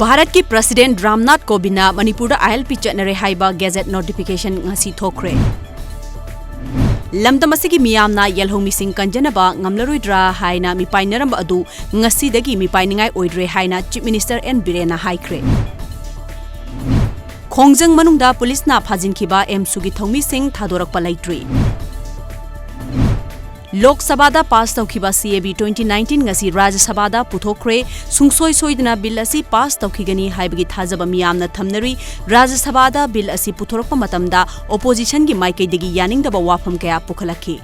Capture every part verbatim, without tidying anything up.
ꯚꯥꯔꯠꯀꯤ ꯄ꯭ꯔꯁꯤꯗꯦꯟꯠ ꯔꯥꯝꯅꯥꯊ ꯀꯣꯕꯤꯟꯗꯅ ꯃꯅꯤꯄꯨꯔꯗ ꯑꯥꯏ L P ꯆꯠꯅꯔꯦ ꯍꯥꯏꯕ ꯒꯦꯖꯦꯠ ꯅꯣꯇꯤꯐꯤꯀꯦꯁꯟ ꯉꯁꯤ ꯊꯣꯛꯈ꯭ꯔꯦ꯫ ꯂꯝꯗꯝ ꯑꯁꯤꯒꯤ ꯃꯤꯌꯥꯝꯅ ꯌꯦꯜꯍꯧꯃꯤꯁꯤꯡ ꯀꯟꯖꯅꯕ ꯉꯝꯂꯔꯣꯏꯗ꯭ꯔꯥ ꯍꯥꯏꯅ ꯃꯤꯄꯥꯏꯅꯔꯝꯕ ꯑꯗꯨ ꯉꯁꯤꯗꯒꯤ ꯃꯤꯄꯥꯏꯅꯤꯡꯉꯥꯏ ꯑꯣꯏꯗ꯭ꯔꯦ ꯍꯥꯏꯅ ꯆꯤꯐ ꯃꯤꯅꯤꯁꯇꯔ ꯑꯦꯟ ꯕꯤꯔꯦꯟꯅ ꯍꯥꯏꯈ꯭ꯔꯦ꯫ ꯈꯣꯡꯖꯪ ꯃꯅꯨꯡꯗ ꯄꯨꯂꯤꯁꯅ ꯐꯥꯖꯤꯟꯈꯤꯕ ꯑꯦꯝꯁꯨꯒꯤ ꯊꯧꯃꯤꯁꯤꯡ ꯊꯥꯗꯣꯔꯛꯄ ꯂꯩꯇ꯭ꯔꯤ꯫ ꯂꯣꯛ ꯁꯚꯥꯗ ꯄꯥꯁ ꯇꯧꯈꯤꯕ ꯁꯤ ꯑꯦ ꯕꯤ twenty nineteen ꯉꯁꯤ ꯔꯥꯖ꯭ꯌ ꯁꯚꯥꯗ ꯄꯨꯊꯣꯛꯈ꯭ꯔꯦ꯫ ꯁꯨꯡꯁꯣꯏ ꯁꯣꯏꯗꯅ ꯕꯤꯜ ꯑꯁꯤ ꯄꯥꯁ ꯇꯧꯈꯤꯒꯅꯤ ꯍꯥꯏꯕꯒꯤ ꯊꯥꯖꯕ ꯃꯤꯌꯥꯝꯅ ꯊꯝꯅꯔꯤ꯫ ꯔꯥꯖ꯭ꯌ ꯁꯚꯥꯗ ꯕꯤꯜ ꯑꯁꯤ ꯄꯨꯊꯣꯔꯛꯄ ꯃꯇꯝꯗ ꯑꯣꯄꯣꯖꯤꯁꯟꯒꯤ ꯃꯥꯏꯀꯩꯗꯒꯤ ꯌꯥꯅꯤꯡꯗꯕ ꯋꯥꯐꯝ ꯀꯌꯥ ꯄꯨꯈꯠꯂꯛꯈꯤ꯫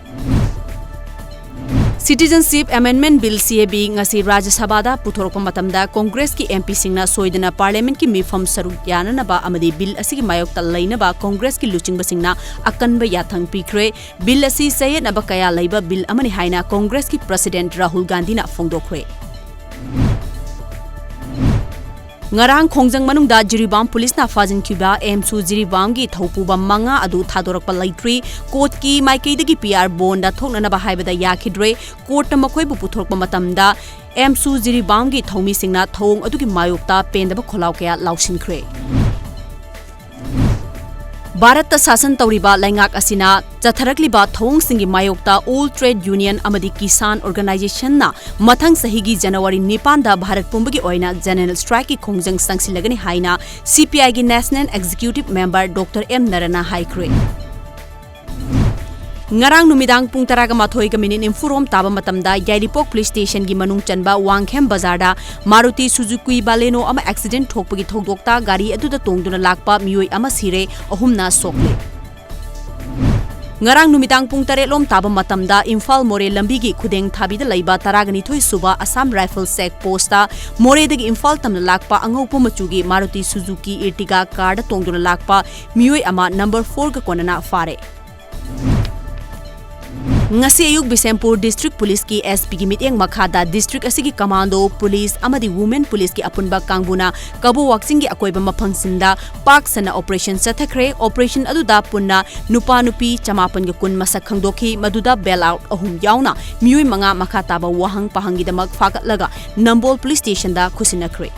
Citizenship Amendment Bill, C A B, ꯉꯁꯤ ꯔꯥꯖ꯭ꯌ ꯁꯚꯥꯗ ꯄꯨꯊꯣꯔꯛꯄ ꯃꯇꯝꯗ ꯀꯣꯡꯒ꯭ꯔꯦꯁꯀꯤ ꯑꯦꯝ ꯄꯤꯁꯤꯡꯅ ꯁꯣꯏꯗꯅ ꯄꯥꯔꯂꯤꯌꯥꯃꯦꯟꯠꯀꯤ ꯃꯤꯐꯝ ꯁꯔꯨꯛ ꯌꯥꯅꯅꯕ ꯑꯃꯗꯤ ꯕꯤꯜ ꯑꯁꯤꯒꯤ ꯃꯥꯌꯣꯛꯇ ꯂꯩꯅꯕ ꯀꯣꯡꯒ꯭ꯔꯦꯁꯀꯤ ꯂꯨꯆꯤꯡꯕꯁꯤꯡꯅ ꯑꯀꯟꯕ ꯌꯥꯊꯪ ꯄꯤꯈ꯭ꯔꯦ꯫ ꯕꯤꯜ ꯑꯁꯤ ꯆꯌꯦꯠꯅꯕ ꯀꯌꯥ ꯂꯩꯕ ꯕꯤꯜ ꯑꯃꯅꯤ ꯍꯥꯏꯅ ꯀꯣꯡꯒ꯭ꯔꯦꯁꯀꯤ ꯄ꯭ꯔꯁꯤꯗꯦꯟꯠ ꯔꯥꯍꯨꯜ ꯒꯥꯟꯙꯤꯅ ꯐꯣꯡꯗꯣꯛꯈ꯭ꯔꯦ꯫ ꯉꯔꯥꯡ ꯈꯣꯡꯖꯪ ꯃꯅꯨꯡꯗ ꯖꯤꯔꯤꯕꯥꯝ ꯄꯨꯂꯤꯁꯅ ꯐꯥꯖꯤꯟꯈꯤꯕ ꯑꯦꯝꯁꯨ ꯖꯤꯔꯤꯕꯥꯝꯒꯤ ꯊꯧꯄꯨꯕ ꯃꯉꯥ ꯑꯗꯨ ꯊꯥꯗꯣꯔꯛꯄ ꯂꯩꯇ꯭ꯔꯤ꯫ ꯀꯣꯔꯠꯀꯤ ꯃꯥꯏꯀꯩꯗꯒꯤ ꯄꯤ ꯑꯥꯔ ꯕꯣꯟꯗ ꯊꯣꯛꯅꯅꯕ ꯍꯥꯏꯕꯗ ꯌꯥꯈꯤꯗ꯭ꯔꯦ꯫ ꯀꯣꯔꯠꯇ ꯃꯈꯣꯏꯕꯨ ꯄꯨꯊꯣꯔꯛꯄ ꯃꯇꯝꯗ ꯑꯦꯝꯁꯨ ꯖꯤꯔꯤꯕꯥꯝꯒꯤ ꯊꯧꯃꯤꯁꯤꯡꯅ ꯊꯧꯑꯣꯡ ꯑꯗꯨꯒꯤ ꯃꯥꯌꯣꯛꯇ ꯄꯦꯟꯗꯕ ꯈꯣꯜꯂꯥꯎ ꯀꯌꯥ ꯂꯥꯎꯁꯤꯟꯈ꯭ꯔꯦ꯫ ꯚꯥꯔꯠꯇ ꯁꯥꯁꯟ ꯇꯧꯔꯤꯕ ꯂꯩꯉꯥꯛ ꯑꯁꯤꯅ ꯆꯠꯊꯔꯛꯂꯤꯕ ꯊꯧꯑꯣꯡꯁꯤꯡꯒꯤ ꯃꯥꯌꯣꯛꯇ All Trade Union ꯑꯃꯗꯤ ꯀꯤꯁꯥꯟ Organization ꯅ ꯃꯊꯪ ꯆꯍꯤꯒꯤ ꯖꯅꯋꯥꯔꯤ ꯅꯤꯄꯥꯟꯗ ꯚꯥꯔꯠ ꯄꯨꯝꯕꯒꯤ ꯑꯣꯏꯅ General Strike ꯀꯤ ꯈꯣꯡꯖꯪ ꯆꯪꯁꯤꯜꯂꯒꯅꯤ ꯍꯥꯏꯅ C P I ꯒꯤ National Executive Member Doctor M ꯅꯔꯥꯅ ꯍꯥꯏꯈ꯭ꯔꯦ꯫ ꯉꯔꯥꯡ ꯅꯨꯃꯤꯗꯥꯡ ꯄꯨꯡ ꯇꯔꯥꯒ ꯃꯥꯊꯣꯏꯒ ꯃꯤꯅꯤꯠ ꯅꯤꯐꯨꯔꯣꯝ ꯇꯥꯕ ꯃꯇꯝꯗ ꯌꯥꯏꯔꯤꯄꯣꯛ ꯄꯨꯂꯤꯁ ꯁ꯭ꯇꯦꯁꯟꯒꯤ ꯃꯅꯨꯡ ꯆꯟꯕ ꯋꯥꯡꯈꯦꯝ ꯕꯖꯥꯔꯗ ꯃꯥꯔꯨꯇꯤ ꯁꯨꯖꯨꯀꯤ ꯕꯥꯂꯦꯅꯣ ꯑꯃ ꯑꯦꯛꯁꯤꯗꯦꯟꯠ ꯊꯣꯛꯄꯒꯤ ꯊꯧꯗꯣꯛꯇ ꯒꯥꯔꯤ ꯑꯗꯨꯗ ꯇꯣꯡꯗꯨꯅ ꯂꯥꯛꯄ ꯃꯤꯑꯣꯏ ꯑꯃ ꯁꯤꯔꯦ, ꯑꯍꯨꯝꯅ ꯁꯣꯛꯂꯦ꯫ ꯉꯔꯥꯡ ꯅꯨꯃꯤꯗꯥꯡ ꯄꯨꯡ ꯇꯔꯦꯠ ꯂꯣꯝ ꯇꯥꯕ ꯃꯇꯝꯗ ꯏꯝꯐꯥꯜ ꯃꯣꯔꯦ ꯂꯝꯕꯤꯒꯤ ꯈꯨꯗꯦꯡ ꯊꯥꯕꯤꯗ ꯂꯩꯕ ꯇꯔꯥꯒ ꯅꯤꯊꯣꯏ ꯁꯨꯕ ꯑꯁꯥꯝ ꯔꯥꯏꯐꯜ ꯆꯦꯛ ꯄꯣꯁꯇ ꯃꯣꯔꯦꯗꯒꯤ ꯏꯝꯐꯥꯜ ꯇꯝꯅ ꯂꯥꯛꯄ ꯑꯉꯧꯕ ꯃꯆꯨꯒꯤ ꯃꯥꯔꯨꯇꯤ ꯁꯨꯖꯨꯀꯤ ꯏꯔꯇꯤꯒꯥ ꯀꯥꯔꯗ ꯇꯣꯡꯗꯨꯅ ꯂꯥꯛꯄ ꯃꯤꯑꯣꯏ ꯑꯃ ꯅꯝꯕꯔ ꯐꯣꯔꯒ ꯀꯣꯟꯅꯅ ꯐꯥꯔꯦ꯫ ꯉꯁꯤ ꯑꯌꯨꯛ ꯕꯤꯁꯦꯝꯄꯨꯔ ꯗꯤꯁꯇ꯭ꯔꯤꯛ ꯄꯨꯂꯤꯁꯀꯤ S P ꯒꯤ ꯃꯤꯠꯌꯦꯡ ꯃꯈꯥꯗ ꯗꯤꯁꯇ꯭ꯔꯤꯛ ꯑꯁꯤꯒꯤ ꯀꯃꯥꯟꯗꯣ ꯄꯨꯂꯤꯁ ꯑꯃꯗꯤ ꯋꯨꯃꯦꯟ ꯄꯨꯂꯤꯁꯀꯤ ꯑꯄꯨꯟꯕ ꯀꯥꯡꯕꯨꯅ ꯀꯕꯣ ꯋꯥꯛꯆꯤꯡꯒꯤ ꯑꯀꯣꯏꯕ ꯃꯐꯝꯁꯤꯡꯗ ꯄꯥꯛ ꯁꯟꯅ ꯑꯣꯄꯔꯦꯁꯟ ꯆꯠꯊꯈ꯭ꯔꯦ꯫ ꯑꯣꯄꯔꯦꯁꯟ ꯑꯗꯨꯗ ꯄꯨꯟꯅ ꯅꯨꯄꯥ ꯅꯨꯄꯤ ꯆꯃꯥꯄꯟꯒ ꯀꯨꯟ ꯃꯁꯛ ꯈꯪꯗꯣꯛꯈꯤ꯫ ꯃꯗꯨꯗ ꯕꯦꯜ ꯑꯥꯎꯠ ꯑꯍꯨꯝ ꯌꯥꯎꯅ ꯃꯤꯑꯣꯏ ꯃꯉꯥ ꯃꯈꯥ ꯇꯥꯕ ꯋꯥꯍꯪ ꯄꯥꯍꯪꯒꯤꯗꯃꯛ ꯐꯥꯒꯠꯂꯒ ꯅꯝꯕꯣꯜ ꯄꯨꯂꯤꯁ ꯁ꯭ꯇꯦꯁꯟꯗ ꯈꯨꯠꯁꯤꯟꯅꯈ꯭ꯔꯦ꯫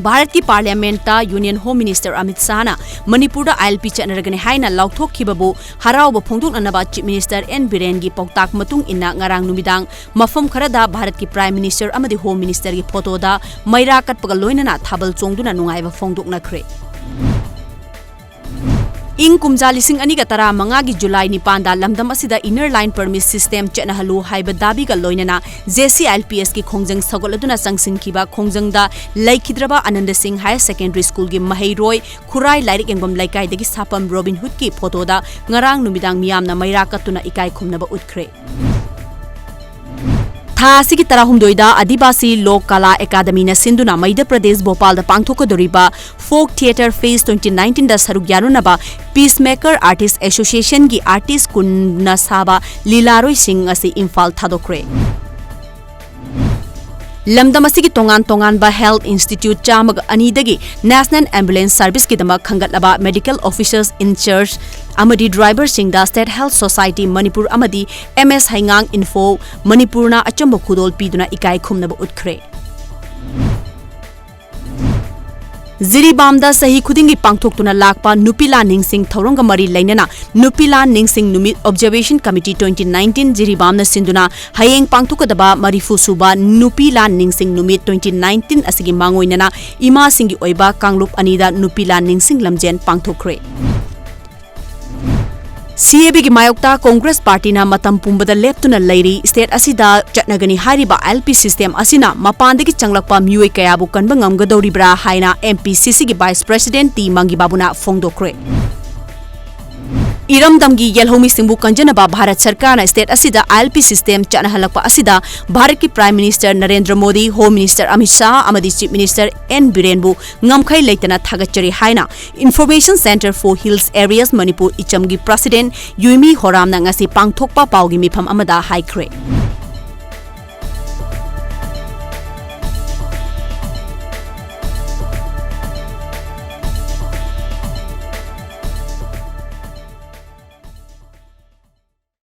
ꯚꯥꯔꯠꯀꯤ ꯄꯥꯔꯂꯤꯌꯥꯃꯦꯟꯠꯇ Union Home Minister ꯑꯃꯤꯠ ꯁꯥꯍꯅ ꯃꯅꯤꯄꯨꯔꯗ ILP ꯆꯠꯅꯔꯒꯅꯤ ꯍꯥꯏꯅ ꯂꯥꯎꯊꯣꯛꯈꯤꯕꯕꯨ ꯍꯔꯥꯎꯕ ꯐꯣꯡꯗꯣꯛꯅꯅꯕ Chief Minister N ꯕꯤꯔꯦꯟꯒꯤ ꯄꯥꯎꯇꯥꯛ ꯃꯇꯨꯡ ꯏꯟꯅ ꯉꯔꯥꯡ ꯅꯨꯃꯤꯗꯥꯡ ꯃꯐꯝ ꯈꯔꯗ ꯚꯥꯔꯠꯀꯤ Prime Minister ꯑꯃꯗꯤ Home Ministerꯒꯤ ꯐꯣꯇꯣꯗ ꯃꯩꯔꯥ ꯀꯠꯄꯒ ꯂꯣꯏꯅꯅ ꯊꯥꯕꯜ ꯆꯣꯡꯗꯨꯅ ꯅꯨꯡꯉꯥꯏꯕ ꯐꯣꯡꯗꯣꯛꯅꯈ꯭ꯔꯦ꯫ ꯏꯪ ꯀꯨꯝꯖꯥ ꯂꯤꯁꯤꯡ ꯑꯅꯤꯒ ꯇꯔꯥꯃꯉꯥꯒꯤ ꯖꯨꯂꯥꯏ ꯅꯤꯄꯥꯟꯗ ꯂꯝꯗꯝ ꯑꯁꯤꯗ Inner Line Permit System ꯆꯠꯅꯍꯜꯂꯨ ꯍꯥꯏꯕ ꯗꯥꯕꯤꯒ ꯂꯣꯏꯅꯅ JCILPSꯀꯤ ꯈꯣꯡꯖꯪ ꯁꯧꯒꯠꯂꯗꯨꯅ ꯆꯪꯁꯤꯟꯈꯤꯕ ꯈꯣꯡꯖꯪꯗ ꯂꯩꯈꯤꯗ꯭ꯔꯕ ꯑꯅꯟꯗ ꯁꯤꯡ Higher Secondary Schoolꯒꯤ ꯃꯍꯩꯔꯣꯏ ꯈꯨꯔꯥꯏ ꯂꯥꯏꯔꯤꯛ ꯌꯦꯡꯐꯝ ꯂꯩꯀꯥꯏꯗꯒꯤ ꯁꯥꯐꯝ ꯔꯣꯕꯤꯟ ꯍꯨꯗꯀꯤ ꯐꯣꯇꯣꯗ ꯉꯔꯥꯡ ꯅꯨꯃꯤꯗꯥꯡ ꯃꯤꯌꯥꯝꯅ ꯃꯩꯔꯥ ꯀꯠꯇꯨꯅ ꯏꯀꯥꯏ ꯈꯨꯝꯅꯕ ꯎꯠꯈ꯭ꯔꯦ꯫ ꯊꯥ ꯑꯁꯤꯒꯤ ꯇꯔꯥꯍꯨꯝꯗꯣꯏꯗ ꯑꯗꯤꯕꯥꯁꯤ ꯂꯣꯛ ꯀꯂꯥ ꯑꯦꯀꯥꯗꯃꯤꯅ ꯁꯤꯟꯗꯨꯅ Madhya Pradesh ꯚꯣꯄꯥꯜꯗ ꯄꯥꯡꯊꯣꯛꯀꯗꯧꯔꯤꯕ Folk Theatre Fest twenty nineteenꯗ ꯁꯔꯨꯛ ꯌꯥꯔꯨꯅꯕ Peacemaker Artist Associationꯒꯤ artist ꯀꯨꯟꯅ ꯁꯥꯕ ꯂꯤꯂꯥꯔꯣꯏꯁꯤꯡ ꯑꯁꯤ ꯏꯝꯐꯥꯜ ꯊꯥꯗꯣꯛꯈ꯭ꯔꯦ꯫ ꯂꯝꯗꯝ ꯑꯁꯤꯒꯤ ꯇꯣꯉꯥꯟ ꯇꯣꯉꯥꯟꯕ health institute ꯆꯥꯝꯃꯒ ꯑꯅꯤꯗꯒꯤ National Ambulance Serviceꯀꯤꯗꯃꯛ ꯈꯟꯒꯠꯂꯕ medical officers in charge ꯑꯃꯗꯤ driverꯁꯤꯡꯗ State Health Society ꯃꯅꯤꯄꯨꯔ ꯑꯃꯗꯤ MS ꯍꯩꯉꯥꯡ Info ꯃꯅꯤꯄꯨꯔꯅ ꯑꯆꯝꯕ ꯈꯨꯗꯣꯜ ꯄꯤꯗꯨꯅ ꯏꯀꯥꯏ ꯈꯨꯝꯅꯕ ꯎꯠꯈ꯭ꯔꯦ꯫ ꯖꯤꯔꯤꯕꯥꯝꯗ ꯆꯍꯤ ꯈꯨꯗꯤꯡꯒꯤ ꯄꯥꯡꯊꯣꯛꯇꯨꯅ ꯂꯥꯛꯄ ꯅꯨꯄꯤ ꯂꯥꯟ ꯅꯤꯡꯁꯤꯡ ꯊꯧꯔꯝꯒ ꯃꯔꯤ ꯂꯩꯅꯅ ꯅꯨꯄꯤ ꯂꯥꯟ ꯅꯤꯡꯁꯤꯡ ꯅꯨꯃꯤꯠ Observation Committee twenty nineteen ꯖꯤꯔꯤꯕꯥꯝꯅ ꯁꯤꯟꯗꯨꯅ ꯍꯌꯦꯡ ꯄꯥꯡꯊꯣꯛꯀꯗꯕ ꯃꯔꯤꯐꯨ ꯁꯨꯕ ꯅꯨꯄꯤ ꯂꯥꯟ ꯅꯤꯡꯁꯤꯡ ꯅꯨꯃꯤꯠ twenty nineteen ꯑꯁꯤꯒꯤ ꯃꯥꯡꯑꯣꯏꯅꯅ ꯏꯃꯥꯁꯤꯡꯒꯤ ꯑꯣꯏꯕ ꯀꯥꯡꯂꯨꯞ ꯑꯅꯤꯗ ꯅꯨꯄꯤ ꯂꯥꯟ ꯅꯤꯡꯁꯤꯡ ꯂꯝꯖꯦꯟ ꯄꯥꯡꯊꯣꯛꯈ꯭ꯔꯦ꯫ CABꯒꯤ ꯃꯥꯌꯣꯛꯇ Congress Partyꯅ ꯃꯇꯝ ꯄꯨꯝꯕꯗ ꯂꯦꯞꯇꯨꯅ ꯂꯩꯔꯤ꯫ State ꯑꯁꯤꯗ ꯆꯠꯅꯒꯅꯤ ꯍꯥꯏꯔꯤꯕ ILP system ꯑꯁꯤꯅ ꯃꯄꯥꯟꯗꯒꯤ ꯆꯪꯂꯛꯄ ꯃꯤꯑꯣꯏ ꯀꯌꯥꯕꯨ ꯀꯟꯕ ꯉꯝꯒꯗꯧꯔꯤꯕ꯭ꯔꯥ ꯍꯥꯏꯅ MPCCꯒꯤ Vice President ꯇꯤ ꯃꯪꯒꯤꯕꯥꯕꯨꯅ ꯐꯣꯡꯗꯣꯛꯈ꯭ꯔꯦ꯫ ꯏꯔꯝꯗꯝꯒꯤ ꯌꯦꯜꯍꯧꯃꯤꯁꯤꯡꯕꯨ ꯀꯟꯖꯅꯕ ꯚꯥꯔꯠ ꯁꯔꯀꯥꯔꯅ state ꯑꯁꯤꯗ ILP system ꯆꯠꯅꯍꯜꯂꯛꯄ ꯑꯁꯤꯗ ꯚꯥꯔꯠꯀꯤ Prime Minister Narendra Modi, Home Minister Amit Shah ꯑꯃꯗꯤ Chief Minister ꯑꯦꯟ ꯕꯤꯔꯦꯟꯕꯨ ꯉꯝꯈꯩ ꯂꯩꯇꯅ ꯊꯥꯒꯠꯆꯔꯤ ꯍꯥꯏꯅ Information Centre for Hills Areas Manipur ꯏꯆꯝꯒꯤ President ꯌꯨꯏꯃꯤ ꯍꯣꯔꯥꯝꯅ ꯉꯁꯤ ꯄꯥꯡꯊꯣꯛꯄ ꯄꯥꯎꯒꯤ ꯃꯤꯐꯝ ꯑꯃꯗ ꯍꯥꯏꯈ꯭ꯔꯦ꯫